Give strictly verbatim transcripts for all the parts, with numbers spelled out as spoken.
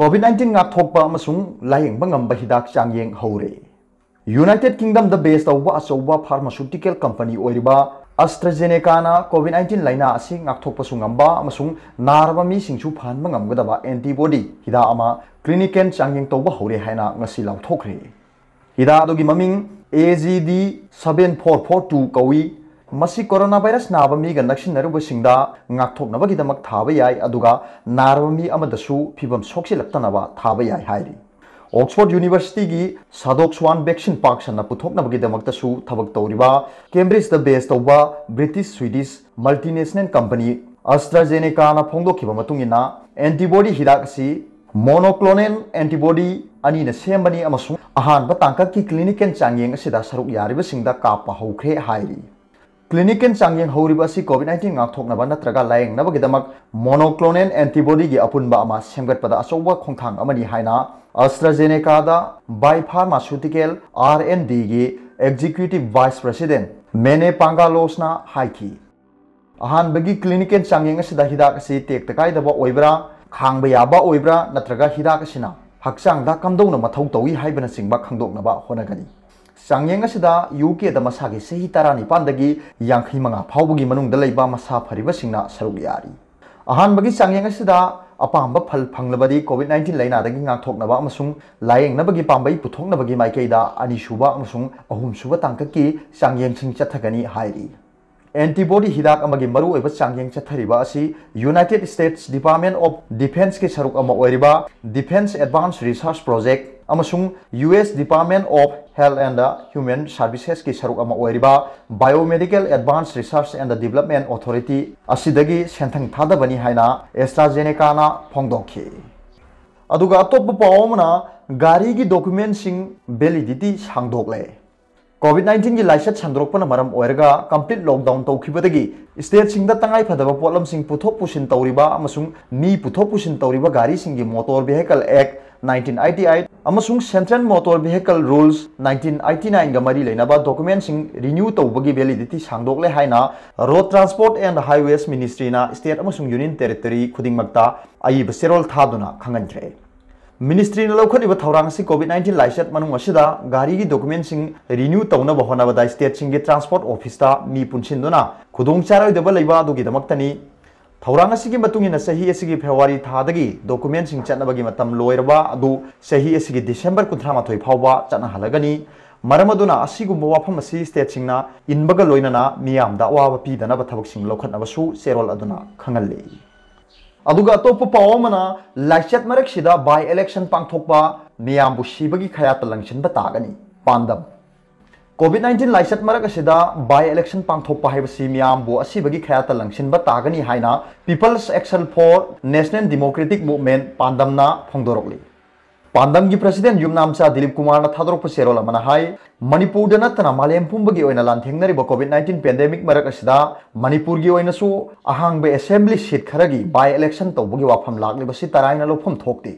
COVID nineteen ꯉꯥꯛꯊꯣꯛꯄ ꯑꯃꯁꯨꯡ ꯂꯥꯌꯦꯡꯕ ꯉꯝꯕ ꯍꯤꯗꯥꯛ ꯆꯥꯡꯌꯦꯡ ꯍꯧꯔꯦ꯫ ꯌꯨꯅꯥꯏꯇꯦꯗ ꯀꯤꯡꯗꯝꯗ ꯕꯦꯖ ꯇꯧꯕ ꯑꯆꯧꯕ ꯐꯥꯔꯃꯥꯁꯨꯇꯤꯀꯦꯜ ꯀꯝꯄꯅꯤ ꯑꯣꯏꯔꯤꯕ AstraZenecaꯅ ꯀꯣꯚꯤꯗ ꯅꯥꯏꯟꯇꯤꯟ ꯂꯥꯏꯅꯥ ꯑꯁꯤ ꯉꯥꯛꯊꯣꯛꯄꯁꯨ ꯉꯝꯕ ꯑꯃꯁꯨꯡ ꯅꯥꯔꯕ ꯃꯤꯁꯤꯡꯁꯨ ꯐꯍꯟꯕ ꯉꯝꯒꯗꯕ ꯑꯦꯟꯇꯤꯕꯣꯗꯤ ꯍꯤꯗꯥꯛ ꯑꯃ ꯀ꯭ꯂꯤꯅꯤꯀꯦꯜ ꯆꯥꯡꯌꯦꯡ ꯇꯧꯕ ꯍꯧꯔꯦ ꯍꯥꯏꯅ ꯉꯁꯤ ꯂꯥꯎꯊꯣꯛꯈ꯭ꯔꯦ꯫ ꯍꯤꯗꯥꯛ ꯑꯗꯨꯒꯤ ꯃꯃꯤꯡ A G D seven four four two ꯀꯧꯏ꯫ ꯃꯁꯤ ꯀꯣꯔꯣꯅꯥ ꯚꯥꯏꯔꯁ ꯅꯥꯕ ꯃꯤꯒ ꯅꯛꯁꯤꯟꯅꯔꯨꯕꯁꯤꯡꯗ ꯉꯥꯛꯊꯣꯛꯅꯕꯒꯤꯗꯃꯛ ꯊꯥꯕ ꯌꯥꯏ, ꯑꯗꯨꯒ ꯅꯥꯔꯕ ꯃꯤ ꯑꯃꯗꯁꯨ ꯐꯤꯚꯝ ꯁꯣꯛꯆꯤꯜꯂꯛꯇꯅꯕ ꯊꯥꯕ ꯌꯥꯏ ꯍꯥꯏꯔꯤ꯫ ꯑꯣꯛꯁꯐꯣꯔꯗ ꯌꯨꯅꯤꯚꯔꯁꯤꯇꯤꯒꯤ ꯁꯥꯗꯣꯛ ꯁ꯭ꯋꯥꯟ ꯚꯦꯛꯁꯤꯟ ꯄꯥꯛ ꯁꯟꯅ ꯄꯨꯊꯣꯛꯅꯕꯒꯤꯗꯃꯛꯇꯁꯨ ꯊꯕꯛ ꯇꯧꯔꯤꯕ ꯀꯦꯝꯕ꯭ꯔꯤꯖꯇ ꯕꯦꯖ ꯇꯧꯕ ꯕ꯭ꯔꯤꯇꯤꯁ ꯁ꯭ꯋꯤꯗꯤꯁ ꯃꯜꯇꯤꯅꯦꯁꯅꯦꯜ ꯀꯝꯄꯅꯤ AstraZenecaꯅ ꯐꯣꯡꯗꯣꯛꯈꯤꯕ ꯃꯇꯨꯡ ꯏꯟꯅ, ꯑꯦꯟꯇꯤꯕꯣꯗꯤ ꯍꯤꯗꯥꯛ ꯑꯁꯤ ꯃꯣꯅꯣꯀ꯭ꯂꯣꯅꯦꯜ ꯑꯦꯟꯇꯤꯕꯣꯗꯤ ꯑꯅꯤꯅ ꯁꯦꯝꯕꯅꯤ ꯑꯃꯁꯨꯡ ꯑꯍꯥꯟꯕ ꯇꯥꯡꯀꯛꯀꯤ ꯀ꯭ꯂꯤꯅꯤꯀꯦꯜ ꯆꯥꯡꯌꯦꯡ ꯑꯁꯤꯗ ꯁꯔꯨꯛ ꯌꯥꯔꯤꯕꯁꯤꯡꯗ ꯀꯥꯞꯄ ꯍꯧꯈ꯭ꯔꯦ ꯍꯥꯏꯔꯤ꯫ ꯀ꯭ꯂꯤꯅꯤꯀꯦꯜ ꯆꯥꯡꯌꯦꯡ ꯍꯧꯔꯤꯕ ꯑꯁꯤ ꯀꯣꯚꯤꯗ ꯅꯥꯏꯟꯇꯤꯟ ꯉꯥꯛꯊꯣꯛꯅꯕ ꯅꯠꯇ꯭ꯔꯒ ꯂꯥꯌꯦꯡꯅꯕꯒꯤꯗꯃꯛ ꯃꯣꯅꯣꯀ꯭ꯂꯣꯅꯦꯜ ꯑꯦꯟꯇꯤꯕꯣꯗꯤꯒꯤ ꯑꯄꯨꯟꯕ ꯑꯃ ꯁꯦꯝꯒꯠꯄꯗ ꯑꯆꯧꯕ ꯈꯣꯡꯊꯥꯡ ꯑꯃꯅꯤ ꯍꯥꯏꯅ AstraZenecaꯗ Biopharmaceutical R and Dꯒꯤ Executive Vice President Mene Pangalosꯅ ꯍꯥꯏꯈꯤ꯫ ꯑꯍꯥꯟꯕꯒꯤ ꯀ꯭ꯂꯤꯅꯤꯀꯦꯜ ꯆꯥꯡꯌꯦꯡ ꯑꯁꯤꯗ ꯍꯤꯗꯥꯛ ꯑꯁꯤ ꯇꯦꯛꯇ ꯀꯥꯏꯗꯕ ꯑꯣꯏꯕ꯭ꯔꯥ, ꯈꯥꯡꯕ ꯌꯥꯕ ꯑꯣꯏꯕ꯭ꯔꯥ, ꯅꯠꯇ꯭ꯔꯒ ꯍꯤꯗꯥꯛ ꯑꯁꯤꯅ ꯍꯛꯆꯥꯡꯗ ꯀꯝꯗꯧꯅ ꯃꯊꯧ ꯇꯧꯏ ꯍꯥꯏꯕꯅꯆꯤꯡꯕ ꯈꯪꯗꯣꯛꯅꯕ ꯍꯣꯠꯅꯒꯅꯤ꯫ ꯆꯥꯡꯌꯦꯡ ꯑꯁꯤꯗ ꯌꯨ ꯀꯦꯗ ꯃꯁꯥꯒꯤ ꯆꯍꯤ ꯇꯔꯥꯅꯤꯄꯥꯟꯗꯒꯤ ꯌꯥꯡꯈꯩ ꯃꯉꯥ ꯐꯥꯎꯕꯒꯤ ꯃꯅꯨꯡꯗ ꯂꯩꯕ ꯃꯁꯥ ꯐꯔꯤꯕꯁꯤꯡꯅ ꯁꯔꯨꯛ ꯌꯥꯔꯤ꯫ ꯑꯍꯥꯟꯕꯒꯤ ꯆꯥꯡꯌꯦꯡ ꯑꯁꯤꯗ ꯑꯄꯥꯝꯕ ꯐꯜ ꯐꯪꯂꯕꯗꯤ ꯀꯣꯚꯤꯗ ꯅꯥꯏꯟꯇꯤꯟ ꯂꯥꯏꯅꯥꯗꯒꯤ ꯉꯥꯛꯊꯣꯛꯅꯕ ꯑꯃꯁꯨꯡ ꯂꯥꯌꯦꯡꯅꯕꯒꯤ ꯄꯥꯝꯕꯩ ꯄꯨꯊꯣꯛꯅꯕꯒꯤ ꯃꯥꯏꯀꯩꯗ ꯑꯅꯤꯁꯨꯕ ꯑꯃꯁꯨꯡ ꯑꯍꯨꯝꯁꯨꯕ ꯇꯥꯡꯀꯛꯀꯤ ꯆꯥꯡꯌꯦꯡꯁꯤꯡ ꯆꯠꯊꯒꯅꯤ ꯍꯥꯏꯔꯤ꯫ ꯑꯦꯟꯇꯤꯕꯣꯗꯤ ꯍꯤꯗꯥꯛ ꯑꯃꯒꯤ ꯃꯔꯨꯑꯣꯏꯕ ꯆꯥꯡꯌꯦꯡ ꯆꯠꯊꯔꯤꯕ ꯑꯁꯤ United States Department of Defenseꯀꯤ ꯁꯔꯨꯛ ꯑꯃ ꯑꯣꯏꯔꯤꯕ Defense Advanced Research Project ꯑꯃꯁꯨꯡ U S Department of Health and Human Servicesꯀꯤ ꯁꯔꯨꯛ ꯑꯃ ꯑꯣꯏꯔꯤꯕ Biomedical Advanced Research and Development Authority ꯑꯁꯤꯗꯒꯤ ꯁꯦꯟꯊꯪ ꯊꯥꯗꯕꯅꯤ ꯍꯥꯏꯅ AstraZenecaꯅ ꯐꯣꯡꯗꯣꯛꯈꯤ꯫ ꯑꯗꯨꯒ ꯑꯇꯣꯞꯄ ꯄꯥꯎ ꯑꯃꯅ, ꯒꯥꯔꯤꯒꯤ ꯗꯣꯀꯨꯃꯦꯟꯁꯤꯡ ꯚꯦꯂꯤꯗꯤꯇꯤ ꯁꯥꯡꯗꯣꯛꯂꯦ꯫ ꯀꯣꯚꯤꯗ ꯅꯥꯏꯟꯇꯤꯟꯒꯤ ꯂꯥꯏꯆꯠ ꯁꯟꯗꯣꯔꯛꯄꯅ ꯃꯔꯝ ꯑꯣꯏꯔꯒ ꯀꯝꯄ꯭ꯂꯤꯠ ꯂꯣꯛꯗꯥꯎꯟ ꯇꯧꯈꯤꯕꯗꯒꯤ ꯁ꯭ꯇꯦꯠꯁꯤꯡꯗ ꯇꯉꯥꯏꯐꯗꯕ ꯄꯣꯠꯂꯝꯁꯤꯡ ꯄꯨꯊꯣꯛ ꯄꯨꯁꯤꯟ ꯇꯧꯔꯤꯕ ꯑꯃꯁꯨꯡ ꯃꯤ ꯄꯨꯊꯣꯛ ꯄꯨꯁꯤꯟ ꯇꯧꯔꯤꯕ ꯒꯥꯔꯤꯁꯤꯡꯒꯤ Motor Vehicle Act nineteen eighty eight ꯑꯃꯁꯨꯡ Central Motor Vehicle Rules nineteen eighty nineꯒ ꯃꯔꯤ ꯂꯩꯅꯕ ꯗꯣꯀꯨꯃꯦꯟꯁꯤꯡ ꯔꯤꯅ꯭ꯌꯨ ꯇꯧꯕꯒꯤ ꯚꯦꯂꯤꯗꯤꯇꯤ ꯁꯥꯡꯗꯣꯛꯂꯦ ꯍꯥꯏꯅ Road Transport and Highways Ministryꯅ ꯁ꯭ꯇꯦꯠ ꯑꯃꯁꯨꯡ ꯌꯨꯅꯤꯌꯟ ꯇꯦꯔꯤꯇꯣꯔꯤ ꯈꯨꯗꯤꯡꯃꯛꯇ ꯑꯏꯕ ꯆꯦꯔꯣꯜ ꯊꯥꯗꯨꯅ ꯈꯪꯍꯟꯈ꯭ꯔꯦ꯫ ꯃꯤꯅꯤꯁꯇ꯭ꯔꯤꯅ ꯂꯧꯈꯠꯂꯤꯕ ꯊꯧꯔꯥꯡ ꯑꯁꯤ ꯀꯣꯚꯤꯗ ꯅꯥꯏꯟꯇꯤꯟ ꯂꯥꯏꯆꯠ ꯃꯅꯨꯡ ꯑꯁꯤꯗ ꯒꯥꯔꯤꯒꯤ ꯗꯣꯀꯨꯃꯦꯟꯁꯤꯡ ꯔꯤꯅ꯭ꯌꯨ ꯇꯧꯅꯕ ꯍꯣꯠꯅꯕꯗ ꯁ꯭ꯇꯦꯠꯁꯤꯡꯒꯤ ꯇ꯭ꯔꯥꯟꯁꯄꯣꯔꯠ ꯑꯣꯐꯤꯁꯇ ꯃꯤ ꯄꯨꯟꯁꯤꯟꯗꯨꯅ ꯈꯨꯗꯣꯡ ꯆꯥꯔꯣꯏꯗꯕ ꯂꯩꯕ ꯑꯗꯨꯒꯤꯗꯃꯛꯇꯅꯤ꯫ ꯊꯧꯔꯥꯡ ꯑꯁꯤꯒꯤ ꯃꯇꯨꯡ ꯏꯟꯅ ꯆꯍꯤ ꯑꯁꯤꯒꯤ ꯐꯦꯕ꯭ꯔꯨꯋꯥꯔꯤ ꯊꯥꯗꯒꯤ ꯗꯣꯀꯨꯃꯦꯟꯁꯤꯡ ꯆꯠꯅꯕꯒꯤ ꯃꯇꯝ ꯂꯣꯏꯔꯕ ꯑꯗꯨ ꯆꯍꯤ ꯑꯁꯤꯒꯤ ꯗꯤꯁꯦꯝꯕꯔ ꯀꯨꯟꯊ꯭ꯔꯥ ꯃꯥꯊꯣꯏ ꯐꯥꯎꯕ ꯆꯠꯅꯍꯜꯂꯒꯅꯤ꯫ ꯃꯔꯝ ꯑꯗꯨꯅ ꯑꯁꯤꯒꯨꯝꯕ ꯋꯥꯐꯝ ꯑꯁꯤ ꯁ꯭ꯇꯦꯠꯁꯤꯡꯅ ꯏꯟꯕꯒ ꯂꯣꯏꯅꯅ ꯃꯤꯌꯥꯝꯗ ꯑꯋꯥꯕ ꯄꯤꯗꯅꯕ ꯊꯕꯛꯁꯤꯡ ꯂꯧꯈꯠꯅꯕꯁꯨ ꯆꯦꯔꯣꯜ ꯑꯗꯨꯅ ꯈꯪꯍꯜꯂꯤ꯫ ꯑꯗꯨꯒ ꯑꯇꯣꯞꯄ ꯄꯥꯎ ꯑꯃꯅ, ꯂꯥꯏꯆꯠ ꯃꯔꯛꯁꯤꯗ ꯕꯥꯏ ꯏꯂꯦꯛꯁꯟ ꯄꯥꯡꯊꯣꯛꯄ, ꯃꯤꯌꯥꯝꯕꯨ ꯁꯤꯕꯒꯤ ꯈꯌꯥꯠꯇ ꯂꯪꯁꯤꯟꯕ ꯇꯥꯒꯅꯤ꯫ ꯄꯥꯟꯗꯝ: ꯀꯣꯚꯤꯗ ꯅꯥꯏꯟꯇꯤꯟ ꯂꯥꯏꯆꯠ ꯃꯔꯛ ꯑꯁꯤꯗ ꯕꯥꯏ ꯏꯂꯦꯛꯁꯟ ꯄꯥꯡꯊꯣꯛꯄ ꯍꯥꯏꯕꯁꯤ ꯃꯤꯌꯥꯝꯕꯨ ꯑꯁꯤꯕꯒꯤ ꯈꯌꯥꯠꯇ ꯂꯪꯁꯤꯟꯕ ꯇꯥꯒꯅꯤ ꯍꯥꯏꯅ People's Action for National Democratic Movement, ꯄꯥꯟꯗꯝꯅ ꯐꯣꯡꯗꯣꯔꯛꯂꯤ꯫ ꯄꯥꯟꯗꯝꯒꯤ ꯄ꯭ꯔꯁꯤꯗꯦꯟ ꯌꯨꯝꯅꯥꯝꯆꯥ ꯗꯤꯂꯤꯞ ꯀꯨꯃꯥꯔꯅ ꯊꯥꯗꯣꯔꯛꯄ ꯆꯦꯔꯣꯜ ꯑꯃꯅ ꯍꯥꯏ, ꯃꯅꯤꯄꯨꯔꯗ ꯅꯠꯇꯅ ꯃꯥꯂꯦꯝ ꯄꯨꯝꯕꯒꯤ ꯑꯣꯏꯅ ꯂꯥꯟꯊꯦꯡꯅꯔꯤꯕ ꯀꯣꯚꯤꯗ ꯅꯥꯏꯟꯇꯤꯟ ꯄꯦꯟꯗꯦꯃꯤꯛ ꯃꯔꯛ ꯑꯁꯤꯗ ꯃꯅꯤꯄꯨꯔꯒꯤ ꯑꯣꯏꯅꯁꯨ ꯑꯍꯥꯡꯕ ꯑꯦꯁꯦꯝꯕ꯭ꯂꯤ ꯁꯤꯠ ꯈꯔꯒꯤ ꯕꯥꯏ ꯏꯂꯦꯛꯁꯟ ꯇꯧꯕꯒꯤ ꯋꯥꯐꯝ ꯂꯥꯛꯂꯤꯕꯁꯤ ꯇꯔꯥꯏꯅ ꯂꯧꯐꯝ ꯊꯣꯛꯇꯦ꯫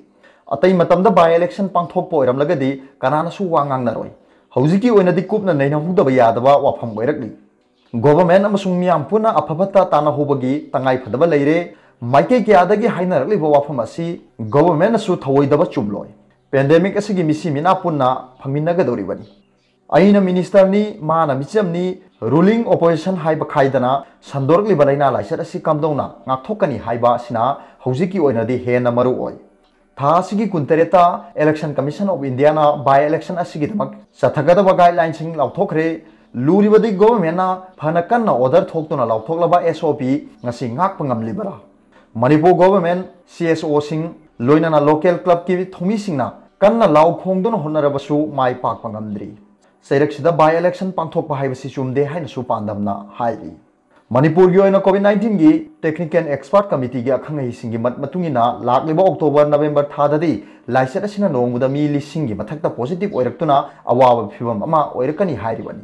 ꯑꯇꯩ ꯃꯇꯝꯗ ꯕꯥꯏ ꯏꯂꯦꯛꯁꯟ ꯄꯥꯡꯊꯣꯛꯄ ꯑꯣꯏꯔꯝꯂꯒꯗꯤ ꯀꯅꯥꯅꯁꯨ ꯋꯥ ꯉꯥꯡꯅꯔꯣꯏ꯫ ꯍꯧꯖꯤꯛꯀꯤ ꯑꯣꯏꯅꯗꯤ ꯀꯨꯞꯅ ꯅꯩꯅꯍꯧꯗꯕ ꯌꯥꯗꯕ ꯋꯥꯐꯝ ꯑꯣꯏꯔꯛꯂꯤ꯫ ꯒꯣꯚꯔꯟꯃꯦꯟꯠ ꯑꯃꯁꯨꯡ ꯃꯤꯌꯥꯝ ꯄꯨꯟꯅ ꯑꯐ ꯐꯠꯇ ꯇꯥꯟꯅꯍꯧꯕꯒꯤ ꯇꯉꯥꯏ ꯐꯗꯕ ꯂꯩꯔꯦ꯫ ꯃꯥꯏꯀꯩ ꯀꯌꯥꯗꯒꯤ ꯍꯥꯏꯅꯔꯛꯂꯤꯕ ꯋꯥꯐꯝ ꯑꯁꯤ ꯒꯣꯚꯔꯟꯃꯦꯟꯠꯅꯁꯨ ꯊꯧꯑꯣꯏꯗꯕ ꯆꯨꯝꯂꯣꯏ꯫ ꯄꯦꯟꯗꯦꯃꯤꯛ ꯑꯁꯤꯒꯤ ꯃꯤꯁꯤ ꯃꯤꯅꯥ ꯄꯨꯟꯅ ꯐꯪꯃꯤꯟꯅꯒꯗꯧꯔꯤꯕꯅꯤ꯫ ꯑꯩꯅ ꯃꯤꯅꯤꯁꯇꯔꯅꯤ, ꯃꯥꯅ ꯃꯤꯆꯝꯅꯤ, ꯔꯨꯂꯤꯡ ꯑꯣꯄꯣꯖꯤꯁꯟ ꯍꯥꯏꯕ ꯈꯥꯏꯗꯅ ꯁꯟꯗꯣꯔꯛꯂꯤꯕ ꯂꯥꯏꯅꯥ ꯂꯥꯏꯆꯠ ꯑꯁꯤ ꯀꯝꯗꯧꯅ ꯉꯥꯛꯊꯣꯛꯀꯅꯤ ꯍꯥꯏꯕ ꯑꯁꯤꯅ ꯍꯧꯖꯤꯛꯀꯤ ꯑꯣꯏꯅꯗꯤ ꯍꯦꯟꯅ ꯃꯔꯨ ꯑꯣꯏ꯫ ꯊꯥ ꯑꯁꯤꯒꯤ ꯀꯨꯟꯇꯔꯦꯠꯇ Election Commission of Indiaꯅ by election ꯑꯁꯤꯒꯤꯗꯃꯛ ꯆꯠꯊꯒꯗꯕ guidelineꯁꯤꯡ ꯂꯥꯎꯊꯣꯛꯈ꯭ꯔꯦ꯫ ꯂꯨꯔꯤꯕꯗꯤ ꯒꯣꯚꯔꯟꯃꯦꯟꯠꯅ ꯐꯅ ꯀꯟꯅ order ꯊꯣꯛꯇꯨꯅ ꯂꯥꯎꯊꯣꯛꯂꯕ S O P ꯉꯁꯤ ꯉꯥꯛꯄ ꯉꯝꯂꯤꯕꯔꯥ? ꯃꯅꯤꯄꯨꯔ ꯒꯣꯚꯔꯟꯃꯦꯟꯠ, C S Oꯁꯤꯡ, ꯂꯣꯏꯅꯅ local clubꯀꯤ ꯊꯧꯃꯤꯁꯤꯡꯅ ꯀꯟꯅ ꯂꯥꯎ ꯈꯣꯡꯗꯨꯅ ꯍꯣꯠꯅꯔꯕꯁꯨ ꯃꯥꯏ ꯄꯥꯛꯄ ꯉꯝꯗ꯭ꯔꯤ꯫ ꯆꯩꯔꯛꯁꯤꯗ by election ꯄꯥꯡꯊꯣꯛꯄ ꯍꯥꯏꯕꯁꯤ ꯆꯨꯝꯗꯦ ꯍꯥꯏꯅꯁꯨ ꯄꯥꯟꯗꯝꯅ ꯍꯥꯏꯔꯤ꯫ ꯃꯅꯤꯄꯨꯔꯒꯤ ꯑꯣꯏꯅ ꯀꯣꯚꯤꯗ ꯅꯥꯏꯟꯇꯤꯟꯒꯤ technical expert committeeꯒꯤ ꯑꯈꯪ ꯑꯍꯩꯁꯤꯡꯒꯤ ꯃꯠ-, ꯃꯇꯨꯡ ꯏꯟꯅ ꯂꯥꯛꯂꯤꯕ ꯑꯣꯛꯇꯣꯕꯔ, ꯅꯕꯦꯝꯕꯔ ꯊꯥꯗꯗꯤ ꯂꯥꯏꯆꯠ ꯑꯁꯤꯅ ꯅꯣꯡꯃꯗ ꯃꯤ ꯂꯤꯁꯤꯡꯒꯤ ꯃꯊꯛꯇ positive ꯑꯣꯏꯔꯛꯇꯨꯅ ꯑꯋꯥꯕ ꯐꯤꯚꯝ ꯑꯃ ꯑꯣꯏꯔꯛꯀꯅꯤ ꯍꯥꯏꯔꯤꯕꯅꯤ꯫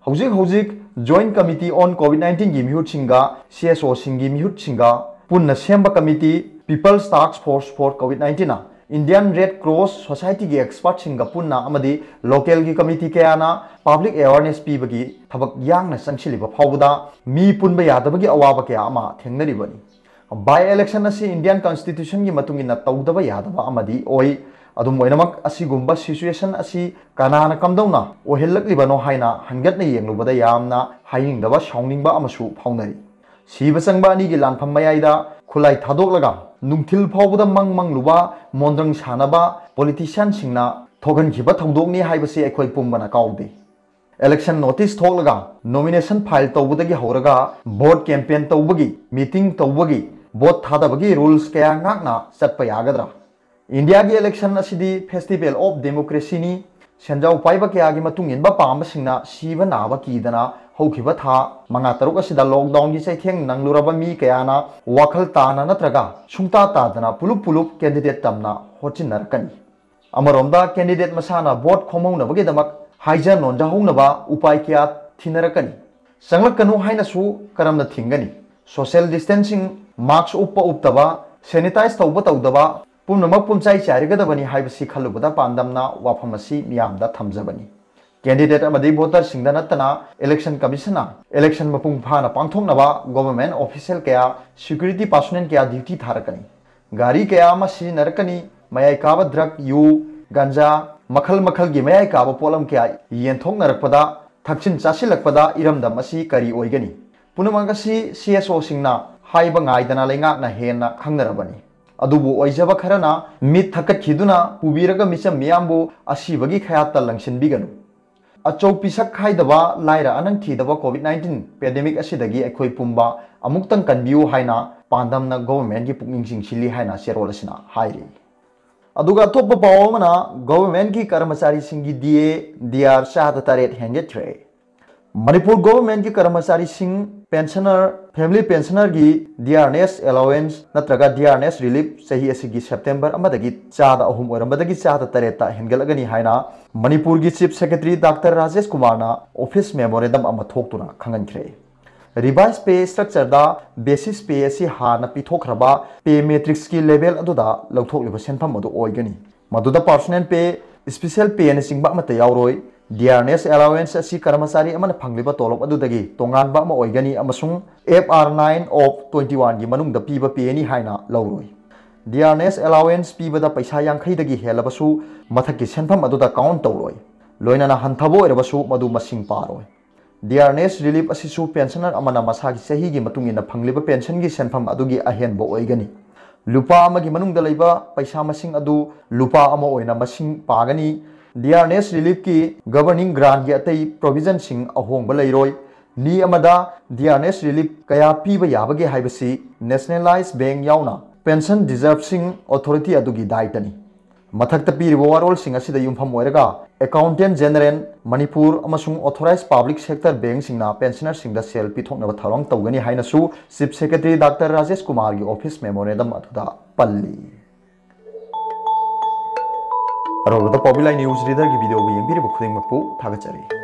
ꯍꯧꯖꯤꯛ ꯍꯧꯖꯤꯛ Joint Committee on COVID nineteenꯒꯤ ꯃꯤꯍꯨꯠꯁꯤꯡꯒ, C S Oꯁꯤꯡꯒꯤ ꯃꯤꯍꯨꯠꯁꯤꯡꯒ ꯄꯨꯟꯅ ꯁꯦꯝꯕ committee People's Task Force for COVID nineteenꯅ Indian Red Cross Societyꯒꯤ expertꯁꯤꯡꯒ ꯄꯨꯟꯅ ꯑꯃꯗꯤ localꯒꯤ committee ꯀꯌꯥꯅ public awareness ꯄꯤꯕꯒꯤ ꯊꯕꯛ ꯌꯥꯡꯅ ꯆꯪꯁꯤꯜꯂꯤꯕ ꯐꯥꯎꯕꯗ ꯃꯤ ꯄꯨꯟꯕ ꯌꯥꯗꯕꯒꯤ ꯑꯋꯥꯕ ꯀꯌꯥ ꯑꯃ ꯊꯦꯡꯅꯔꯤꯕꯅꯤ꯫ By election ꯑꯁꯤ Indian Constitution ꯒꯤ ꯃꯇꯨꯡ ꯏꯟꯅ ꯇꯧꯗꯕ ꯌꯥꯗꯕ ꯑꯃꯗꯤ ꯑꯣꯏ꯫ ꯑꯗꯨꯝ ꯑꯣꯏꯅꯃꯛ, ꯑꯁꯤꯒꯨꯝꯕ situation ꯑꯁꯤ ꯀꯅꯥꯅ ꯀꯝꯗꯧꯅ ꯑꯣꯏꯍꯜꯂꯛꯂꯤꯕꯅꯣ ꯍꯥꯏꯅ ꯍꯟꯒꯠꯅ ꯌꯦꯡꯂꯨꯕꯗ ꯌꯥꯝꯅ ꯍꯥꯏꯅꯤꯡꯗꯕ, ꯁꯥꯎꯅꯤꯡꯕ ꯑꯃꯁꯨ ꯐꯥꯎꯅꯔꯤ꯫ ꯁꯤꯕ ꯆꯪꯕ ꯑꯅꯤꯒꯤ ꯂꯥꯟꯐꯝ ꯃꯌꯥꯏꯗ ꯈꯨꯠꯂꯥꯏ ꯊꯥꯗꯣꯛꯂꯒ ꯅꯨꯡꯊꯤꯜ ꯐꯥꯎꯕꯗ ꯃꯪ ꯃꯪꯂꯨꯕ, ꯃꯣꯟꯗ꯭ꯔꯪ ꯁꯥꯟꯅꯕ politician ꯁꯤꯡꯅ ꯊꯣꯛꯍꯟꯈꯤꯕ ꯊꯧꯗꯣꯛꯅꯤ ꯍꯥꯏꯕꯁꯤ ꯑꯩꯈꯣꯏ ꯄꯨꯝꯕꯅ ꯀꯥꯎꯗꯦ꯫ Election notice ꯊꯣꯛꯂꯒ nomination file ꯇꯧꯕꯗꯒꯤ ꯍꯧꯔꯒ vote campaign ꯇꯧꯕꯒꯤ, meeting ꯇꯧꯕꯒꯤ, vote ꯊꯥꯗꯕꯒꯤ rules ꯀꯌꯥ ꯉꯥꯛꯅ ꯆꯠꯄ ꯌꯥꯒꯗ꯭ꯔꯥ? ꯏꯟꯗꯤꯌꯥꯒꯤ election ꯑꯁꯤꯗꯤ festival of democracy ꯅꯤ꯫ ꯁꯦꯟꯖꯥꯎ ꯄꯥꯏꯕ ꯀꯌꯥꯒꯤ ꯃꯇꯨꯡ ꯏꯟꯕ ꯄꯥꯝꯕꯁꯤꯡꯅ ꯁꯤꯕ ꯅꯥꯕ ꯀꯤꯗꯅ ꯍꯧꯈꯤꯕ ꯊꯥ ꯃꯉꯥ ꯇꯔꯨꯛ ꯑꯁꯤꯗ lockdown ꯒꯤ ꯆꯩꯊꯦꯡ ꯅꯪꯂꯨꯔꯕ ꯃꯤ ꯀꯌꯥꯅ ꯋꯥꯈꯜ ꯇꯥꯅ ꯅꯠꯇ꯭ꯔꯒ ꯁꯨꯡꯇꯥ ꯇꯥꯗꯅ ꯄꯨꯂꯨꯞ ꯄꯨꯂꯨꯞ candidate ꯇꯝꯅ ꯍꯣꯠꯆꯤꯟꯅꯔꯛꯀꯅꯤ꯫ ꯑꯃꯔꯣꯝꯗ candidate ꯃꯁꯥꯅ vote ꯈꯣꯝꯍꯧꯅꯕꯒꯤꯗꯃꯛ ꯍꯥꯏꯖ ꯅꯣꯟꯖꯍꯧꯅꯕ ꯎꯄꯥꯏ ꯀꯌꯥ ꯊꯤꯅꯔꯛꯀꯅꯤ꯫ ꯆꯪꯂꯛꯀꯅꯨ ꯍꯥꯏꯅꯁꯨ ꯀꯔꯝꯅ ꯊꯤꯡꯒꯅꯤ? Social distancing, mask ꯎꯞꯄ ꯎꯞꯇꯕ, sanitize ꯇꯧꯕ ꯇꯧꯗꯕ, ꯄꯨꯝꯅꯃꯛ ꯄꯨꯝꯆꯥꯏ ꯆꯥꯏꯔꯒꯗꯕꯅꯤ ꯍꯥꯏꯕꯁꯤ ꯈꯜꯂꯨꯕꯗ ꯄꯥꯟꯗꯝꯅ ꯋꯥꯐꯝ ꯑꯁꯤ ꯃꯤꯌꯥꯝꯗ ꯊꯝꯖꯕꯅꯤ꯫ Candidate ꯑꯃꯗꯤ voter ꯁꯤꯡꯗ ꯅꯠꯇꯅ election commission ꯅ election ꯃꯄꯨꯡ ꯐꯥꯅ ꯄꯥꯡꯊꯣꯛꯅꯕ government official ꯀꯌꯥ, security personnel ꯀꯌꯥ duty ꯊꯥꯔꯛꯀꯅꯤ꯫ ꯒꯥꯔꯤ ꯀꯌꯥ ꯑꯃ ꯁꯤꯖꯤꯟꯅꯔꯛꯀꯅꯤ꯫ ꯃꯌꯥꯏ ꯀꯥꯕ drug, ꯌꯨ, ꯒꯟꯖꯥ, ꯃꯈꯜ ꯃꯈꯜꯒꯤ ꯃꯌꯥꯏ ꯀꯥꯕ ꯄꯣꯠꯂꯝ ꯀꯌꯥ ꯌꯦꯟꯊꯣꯛꯅꯔꯛꯄꯗ, ꯊꯛꯆꯤꯟ ꯆꯥꯁꯤꯜꯂꯛꯄꯗ ꯏꯔꯝꯗꯝ ꯑꯁꯤ ꯀꯔꯤ ꯑꯣꯏꯒꯅꯤ? ꯄꯨꯝꯅꯃꯛ ꯑꯁꯤ C S O ꯁꯤꯡꯅ ꯍꯥꯏꯕ ꯉꯥꯏꯗꯅ ꯂꯩꯉꯥꯛꯅ ꯍꯦꯟꯅ ꯈꯪꯅꯔꯕꯅꯤ꯫ ꯑꯗꯨꯕꯨ ꯑꯣꯏꯖꯕ ꯈꯔꯅ ꯃꯤꯠ ꯊꯛꯀꯠꯈꯤꯗꯨꯅ ꯄꯨꯕꯤꯔꯒ ꯃꯤꯆꯝ ꯃꯤꯌꯥꯝꯕꯨ ꯑꯁꯤꯕꯒꯤ ꯈꯌꯥꯠꯇ ꯂꯪꯁꯤꯟꯕꯤꯒꯅꯨ꯫ ꯑꯆꯧ ꯄꯤꯁꯛ ꯈꯥꯏꯗꯕ, ꯂꯥꯏꯔ ꯑꯅꯪ ꯊꯤꯗꯕ COVID nineteen pandemic ꯑꯁꯤꯗꯒꯤ ꯑꯩꯈꯣꯏ ꯄꯨꯝꯕ ꯑꯃꯨꯛꯇꯪ ꯀꯟꯕꯤꯌꯨ ꯍꯥꯏꯅ ꯄꯥꯟꯗꯝꯅ government ꯀꯤ ꯄꯨꯛꯅꯤꯡ ꯆꯤꯡꯁꯤꯜꯂꯤ ꯍꯥꯏꯅ ꯆꯦꯔꯣꯜ ꯑꯁꯤꯅ ꯍꯥꯏꯔꯤ꯫ ꯑꯗꯨꯒ ꯑꯇꯣꯞꯄ ꯄꯥꯎ ꯑꯃꯅ, government ꯀꯤ ꯀꯔꯃꯆꯥꯔꯤꯁꯤꯡꯒꯤ D A, D R ꯆꯥꯗ ꯇꯔꯦꯠ ꯍꯦꯟꯒꯠꯈ꯭ꯔꯦ꯫ ꯃꯅꯤꯄꯨꯔ government ꯀꯤ ꯀꯔꯃꯆꯥꯔꯤꯁꯤꯡ, pensioner, family pensioner ꯒꯤ dearness allowance ꯅꯠꯇ꯭ꯔꯒ dearness relief ꯆꯍꯤ ꯑꯁꯤꯒꯤ September ꯑꯃꯗꯒꯤ ꯆꯥꯗ ꯑꯍꯨꯝ ꯑꯣꯏꯔꯝꯕꯗꯒꯤ ꯆꯥꯗ ꯇꯔꯦꯠꯇ ꯍꯦꯟꯒꯠꯂꯒꯅꯤ ꯍꯥꯏꯅ ꯃꯅꯤꯄꯨꯔꯒꯤ Chief Secretary Doctor ꯔꯥꯖꯦꯁ ꯀꯨꯃꯥꯔꯅ office memorandum ꯑꯃ ꯊꯣꯛꯇꯨꯅ ꯈꯪꯍꯟꯈ꯭ꯔꯦ꯫ Revised pay structure ꯗ basis pay ꯑꯁꯤ ꯍꯥꯟꯅ ꯄꯤꯊꯣꯛꯈ꯭ꯔꯕ pay matrix ꯀꯤ level ꯑꯗꯨꯗ ꯂꯧꯊꯣꯛꯂꯤꯕ ꯁꯦꯟꯐꯝ ꯑꯗꯨ ꯑꯣꯏꯒꯅꯤ꯫ ꯃꯗꯨꯗ personal pay, special pay ꯅꯆꯤꯡꯕ ꯑꯃꯠꯇ ꯌꯥꯎꯔꯣꯏ꯫ Dearness allowance ꯑꯁꯤ ꯀꯔꯃꯆꯥꯔꯤ ꯑꯃꯅ ꯐꯪꯂꯤꯕ ꯇꯣꯂꯣꯞ ꯑꯗꯨꯗꯒꯤ ꯇꯣꯉꯥꯟꯕ ꯑꯃ ꯑꯣꯏꯒꯅꯤ ꯑꯃꯁꯨꯡ F R nine of twenty one ꯒꯤ ꯃꯅꯨꯡꯗ ꯄꯤꯕ pay ꯅꯤ ꯍꯥꯏꯅ ꯂꯧꯔꯣꯏ꯫ Dearness allowance ꯄꯤꯕꯗ ꯄꯩꯁꯥ ꯌꯥꯡꯈꯩꯗꯒꯤ ꯍꯦꯜꯂꯕꯁꯨ ꯃꯊꯛꯀꯤ ꯁꯦꯟꯐꯝ ꯑꯗꯨꯗ count ꯇꯧꯔꯣꯏ꯫ ꯂꯣꯏꯅꯅ ꯍꯟꯊꯕ ꯑꯣꯏꯔꯕꯁꯨ ꯃꯗꯨ ꯃꯁꯤꯡ ꯄꯥꯔꯣꯏ꯫ Dearness relief ꯑꯁꯤꯁꯨ pensioner ꯑꯃꯅ ꯃꯁꯥꯒꯤ ꯆꯍꯤꯒꯤ ꯃꯇꯨꯡ ꯏꯟꯅ ꯐꯪꯂꯤꯕ pension ꯒꯤ ꯁꯦꯟꯐꯝ ꯑꯗꯨꯒꯤ ꯑꯍꯦꯟꯕ ꯑꯣꯏꯒꯅꯤ꯫ ꯂꯨꯄꯥ ꯑꯃꯒꯤ ꯃꯅꯨꯡꯗ ꯂꯩꯕ ꯄꯩꯁꯥ ꯃꯁꯤꯡ ꯑꯗꯨ ꯂꯨꯄꯥ ꯑꯃ ꯑꯣꯏꯅ ꯃꯁꯤꯡ ꯄꯥꯒꯅꯤ꯫ Dearness relief ꯀꯤ governing grant ꯒꯤ ꯑꯇꯩ provision ꯁꯤꯡ ꯑꯍꯣꯡꯕ ꯂꯩꯔꯣꯏ꯫ ꯃꯤ ꯑꯃꯗ Dearness relief ꯀꯌꯥ ꯄꯤꯕ ꯌꯥꯕꯒꯦ ꯍꯥꯏꯕꯁꯤ Nationalised Bank ꯌꯥꯎꯅ pension disbursing authority ꯑꯗꯨꯒꯤ ꯗꯥꯏꯇꯅꯤ꯫ ꯃꯊꯛꯇ ꯄꯤꯔꯤꯕ ꯋꯥꯔꯣꯜꯁꯤꯡ ꯑꯁꯤꯗ ꯌꯨꯝꯐꯝ ꯑꯣꯏꯔꯒ Accountant General ꯃꯅꯤꯄꯨꯔ ꯑꯃꯁꯨꯡ authorised public sector bank ꯁꯤꯡꯅ pensioner ꯁꯤꯡꯗ ꯁꯦꯜ ꯄꯤꯊꯣꯛꯅꯕ ꯊꯧꯔꯥꯡ ꯇꯧꯒꯅꯤ ꯍꯥꯏꯅꯁꯨ Chief Secretary Doctor Rajesh ꯀꯨꯃꯥꯔꯒꯤ office memorandum ꯑꯗꯨꯗ ꯄꯜꯂꯤ꯫ ꯑꯔꯣꯏꯕꯗ ꯄꯥꯎꯕꯤ ꯂꯥꯏ news reader ꯒꯤ video ꯕꯨ ꯌꯦꯡꯕꯤꯔꯤꯕ ꯈꯨꯗꯤꯡꯃꯛꯄꯨ ꯊꯥꯒꯠꯆꯔꯤ꯫